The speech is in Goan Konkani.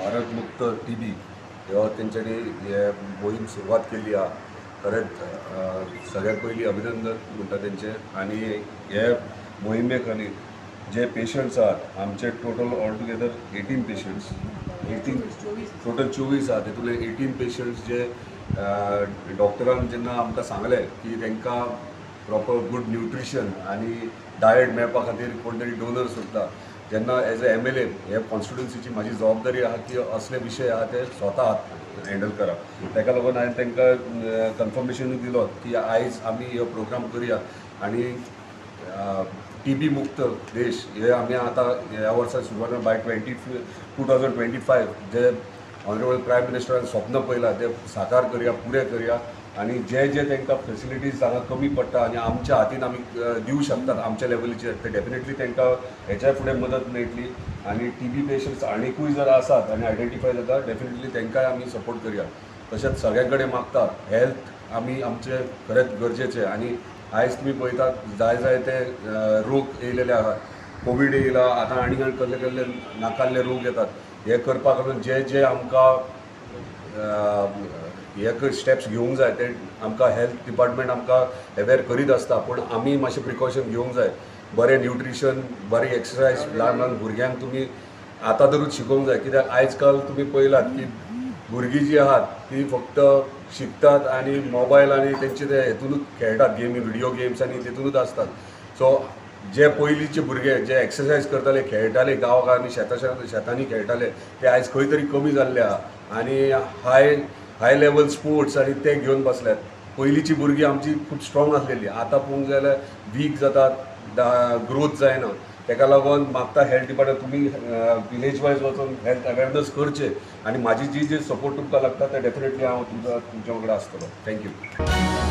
भारत मुक्त टीबी ह्यो तेंच्यांनी हे मोहीम सुरवात केल्ली आहा. खरेंच सगळ्यात पयलीं अभिनंदन म्हणटा तेंचें. आनी हे मोहिमे खातीर जे पेशंट्स आहात आमचे, total all together 18 patients, 18, total 24 आहा. तेतूंतले 18 पेशंट्स जे डॉक्टरान जेन्ना आमकां सांगलें की तांकां प्रॉपर गूड न्युट्रिशन आनी डायट मेळपा खातीर कोण तरी डोनर सोदता, जेन्ना एज अ एमएलए हे कॉन्स्टिट्युन्सीची म्हाजी जबाबदारी आहा की असले विशय आहा ते स्वता हँडल करप. ताका लागून हांवें तांकां कन्फर्मेशनूय दिलो की आयज आमी हो प्रोग्राम करुया आनी टीबी मुक्त देश हे आमी आतां ह्या वर्सा सुरवात by 2025 जे ऑनरेबल प्रायम मिनिस्टरान स्वप्न पळयलां तें साकार करया, पुरें करया. आनी जे जे तांकां फेसिलिटीज हांगा कमी पडटा आनी आमच्या हातीन आमी दिवं शकतात आमच्या लेवलीचेर, ते डेफिनेटली तांकां हेच्या फुडें मदत मेळटली. आनी टीबी पेशंट्स आनिकूय जर आसात आनी आयडेंटिफाय जाता, डेफिनेटली तांकांय आमी सपोर्ट करया. तशेंच सगळ्यां कडेन मागता, हेल्थ आमी आमचें खरेंच गरजेचें. आनी आयज तुमी पळयतात, जाय जाय ते रोग येयलेले आहात. कोवीड येयला, आतां आनी आनी कसले कसले नाकाल्ले रोग येतात. हे करपाक लागून जे जे आमकां हे स्टेप्स घेवंक जाय, ते आमकां हेल्थ डिपार्टमेंट आमकां अवेर करीत आसता, पूण आमी मातशें प्रिकॉशन घेवंक जाय. बरें न्युट्रिशन, बरी एक्सरसायज ल्हान ल्हान भुरग्यांक तुमी आतां तरूच शिकोवंक जाय, कित्याक आयज काल तुमी पळयलात की भुरगीं जी आहात ती फक्त शिकतात आनी मोबायल आनी तेंचे ते हेतुनूच खेळटात, गेमी, व्हिडियो गेम्स आनी तेतुनूच आसतात. सो जे पयलींचे भुरगे जे एक्सरसायज करताले, खेळटाले, गांवांनी शेतांनी खेळटाले, ते आयज खंय तरी कमी जाल्ले आहा आनी हाय हाय लेवल स्पोर्ट्स आनी ते घेवन बसल्यात. पयलींची भुरगीं आमची खूब स्ट्रॉंग आसलेली. आतां पळोवंक जाल्यार वीक जातात, ग्रोथ जायना. तेका लागून मागता हेल्थ डिपार्टमेंट, तुमी विलेज वायज वचून हेल्थ अवेरनस करचे आनी म्हाजी जी जी सपोर्ट तुमकां लागता ते डेफिनेटली हांव तुमच्या वांगडा आसतलो. Thank you.